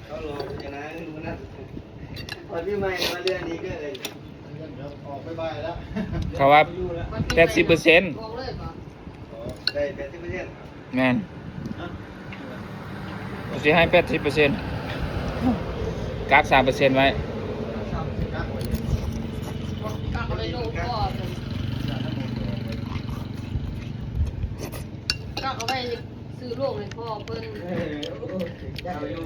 ເຂົາຫຼອກຈະນາເງິນຄົນນັ້ນ ວັນປີໃໝ່ມາເດືອນນີ້ກໍເລີຍ ເຂົາວ່າແປດສິບເປີເຊັນ ໄດ້ແປດສິບເປີເຊັນ ແມ່ນ ຊິໃຫ້ແປດສິບເປີເຊັນ ກັກສາມເປີເຊັນໄວ້ ກັກເອົາໄວ້ລູກພໍ່ເພິ່ນ ກັກເອົາໄວ້ຊື້ໂລງໃຫ້ພໍ່ເພິ່ນ ເອົາຢູ່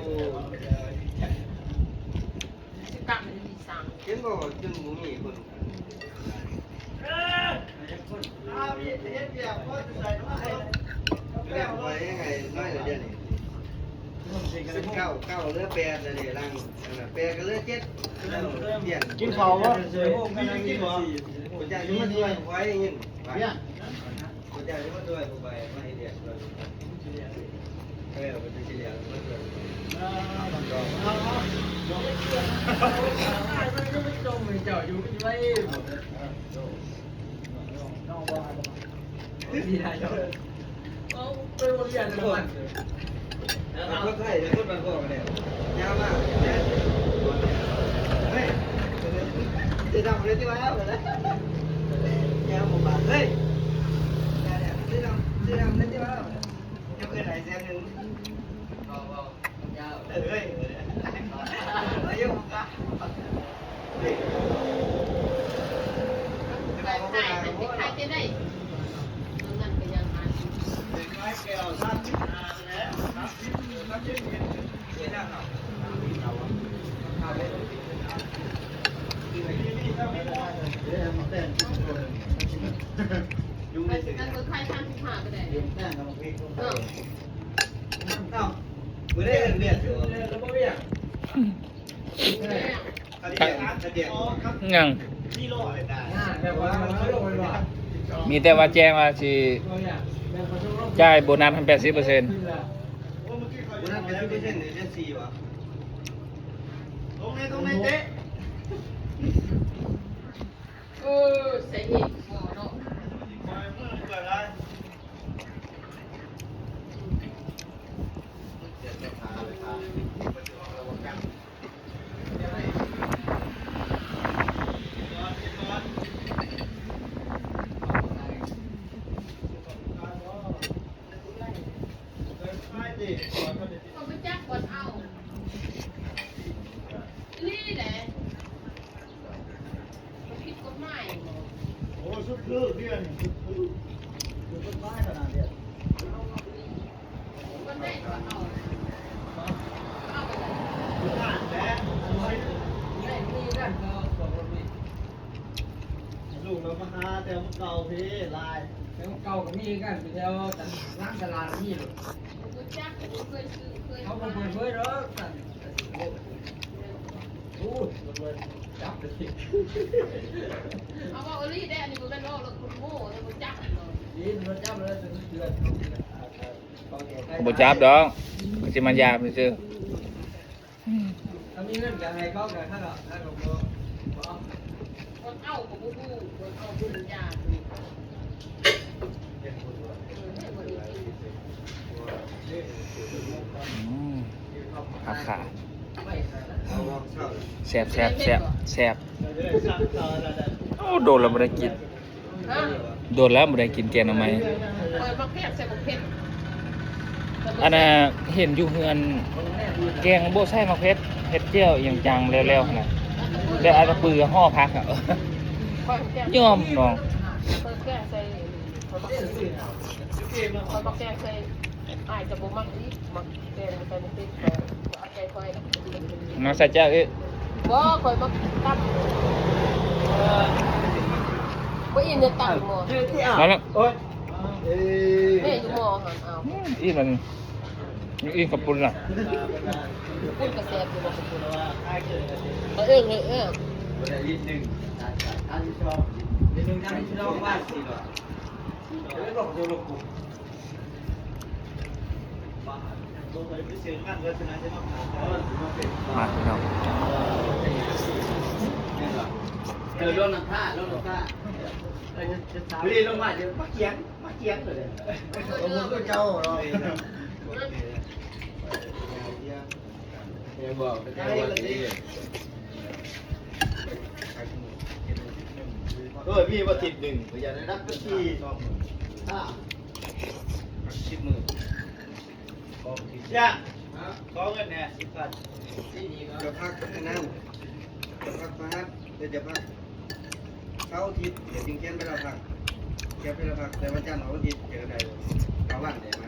ຊິກັກໃຫ້ດີສັງ ເຫັນບໍ່ວ່າຈົນບໍ່ມີຄົນ ເອີ ເຮັດວຽກ ເຮັດວຽກ ພໍຈະໃສ່ນ້ຳມັນ ແລ້ວໄວ້ໃຫ້ນ້ອຍລະເດືອນນີ້ ສິບເກົ້າ ເກົ້າເຫຼືອແປດລະເດ ຫຼັງແປດກໍເຫຼືອເຈັດ ແລ້ວປ່ຽນ ກິນເຂົ້າບໍ່? ບໍ່ຈັກຊິມາຊ່ວຍຂ້ອຍ ໄດ້ຍິນ ບໍ່ຈັກຊິມາຊ່ວຍຜູ້ໃດ ມາເຮັດວຽກຊ່ວຍ ເອີ ເພິ່ນຊິເລີຍ ເອີ ເອົາ ເອົາ ເອົາ ເຈົ້າຢູ່ໄວ້ ເອົາ ໄປໂຮງຮຽນແລ້ວມັນ ຄົນໄທ ຄົນບ້ານກອກແລ້ວ ຍາວມາກ ເຮີ້ຍ ເສື້ອດຳເລີຍຕິວ່າ ຍາວບໍ່ບາດ ເຮີ້ຍ ເສື້ອດຳ ເສື້ອດຳເລີຍຕິວ່າ ເຈົ້າເອີ້ນໃຫ້ແສນໜຶ່ງ ເວົ້າ ເວົ້າ ເອີຍ ເອົາຢູ່ ຂາຍ ຂາຍ ຂາຍຈັ່ງໃດ? ຕົວນັ້ນກໍຍັງຫາຢູ່ ຂາຍແກ້ວ ສາມສິບຫ້າແລ້ວ ສາມສິບ ສາມສິບເອັດ ເອີຍ ມັນກໍຂາຍສາມສິບຫ້າກໍໄດ້ ເນາະ ເອົ້າ ບໍ່ໄດ້ເຮັດວຽກຢູ່ ແລ້ວບໍ່ວຽກ ຍັງ ມີແຕ່ວ່າແຈ້ງວ່າຊິຈ່າຍໂບນັດຫັ້ນແປດສິບເປີເຊັນ ໂບນັດແປດສິບເປີເຊັນ ເດືອນສີ່ຫວາ ຕົງໃນ ຕົງໃນເຕະ ເອີ ໃສ່ເອງບໍ່ເນາະ ຂ້ອຍບໍ່ຈັກບ່ອນເອົາ ອີ່ຫຼີແຫຼະ ມັນຜິດກົດໝາຍ ໂອ້ ສຸດຄືເດືອນ ສຸດຄື ຖືກກົດໝາຍຂະໜາດເດ ມັນໄດ້ກວ່າເຮົາ ເອົາໄປເລີຍ ໄດ້ມີນັ້ນກໍບອກວ່າມີ ລູກລາວມາຫາແຕ່ເກົ່າພີ້ຫຼາຍ ແຕ່ເກົ່າກໍມີຄືກັນ ຢູ່ແຖວຫຼັງຕະຫຼາດກໍມີໂລດ ບໍ່ຮູ້ຈັກ ບໍ່ເຄີຍຊື້ ເຄີຍ ເຂົາບໍ່ເປີດເຜີຍດອກ ຊັ້ນ ໂອ້ຍ ຈັບເລີຍ ເອົາເວົ້າອີ່ຫຼີເດ້ ອັນນີ້ບໍ່ແມ່ນເວົ້າເລື່ອງຄົນໂງ່ເດ້ ບໍ່ຈັກເນາະ ນີ້ບໍ່ຈັບເລີຍ ເຂື່ອນ ບໍ່ຈັບດອກ ຊິມາຢາມຊື່ໆ ຖ້າມີເງິນກໍໃຫ້ເຂົາ ກໍຖ້າກໍ ຖ້າກໍບໍ່ ບໍ່ເອົາ ບໍ່ເອົາກໍບໍ່ຮູ້ ບໍ່ເອົາບໍ່ຢາກ ອືມ ຜັກຂາ ແຊບ ແຊບ ແຊບ ແຊບ ໂອ້ ໂດນແລ້ວບໍ່ໄດ້ກິນ ຮະ ໂດນແລ້ວບໍ່ໄດ້ກິນແກງໜໍ່ໄມ້ ຂ້ອຍມັກແກງໃສ່ບັກເຜັດ ອັນນ່າ ເຫັນຢູ່ເຮືອນ ແກງບໍ່ໃສ່ໝາກເຜັດ ເຮັດແຈ່ວອີ່ຫຍັງຈັ່ງແລ້ວໆຫັ້ນນະ ແລ້ວເອົາຕະປືຫໍ່ຜັກ ຂ້ອຍແກງ ຍອມເນາະ ຂ້ອຍແກງໃສ່ ຂ້ອຍມັກ ຂ້ອຍມັກແກງໃສ່ ອ້າຍຈະບໍ່ມັກອີກ ມັກແກງໃສ່ໝາກເຜັດ ເອົາໃສ່ຂ້ອຍ ມາໃສ່ແຈ່ວອີກ ບໍ່ ຂ້ອຍມັກຕຳ ບໍ່ອີ່ມ ເດີ ຕຳໝໍ້ ມາແລ້ວ ໂອ້ຍ ເອີ ແມ່ຢູ່ໝໍ້ຫັ້ນ ເອົາ ອີ່ມ ອັນນີ້ ອີ່ມເຂົ້າປຸ້ນລະ ປຸ້ນກໍແຊບຢູ່ ເອົາເອງ ເຮັດເອງ ມາພີ່ນ້ອງ ເອີ ລົງນ້ຳທ່າ ລົງນ້ຳທ່າ ເອີ ລຽນລົງມາ ເດີ ມາຂຽງ ມາຂຽງເລີຍ ເຈົ້າເນາະ. ເອີ ມີບໍ່ທິດໜຶ່ງ ກໍຢ່າໄດ້ນັບເປັນສີ່ ຫ້າ ສິບມື້ ຢ່າ ຂໍເງິນແດ່ ສິບພັນ ຈະພັກອັນນັ້ນ ຈະພັກພະຫັດ ຫຼືຈະພັກເສົາອາທິດ ດຽວຈຶ່ງຂຽນໃບລາພັກ ຂຽນໃບລາພັກ ແຕ່ວັນຈັນຮອດວັນອາທິດ ເຈີກັນໄດ້ ເກົ້າວັນເດ້.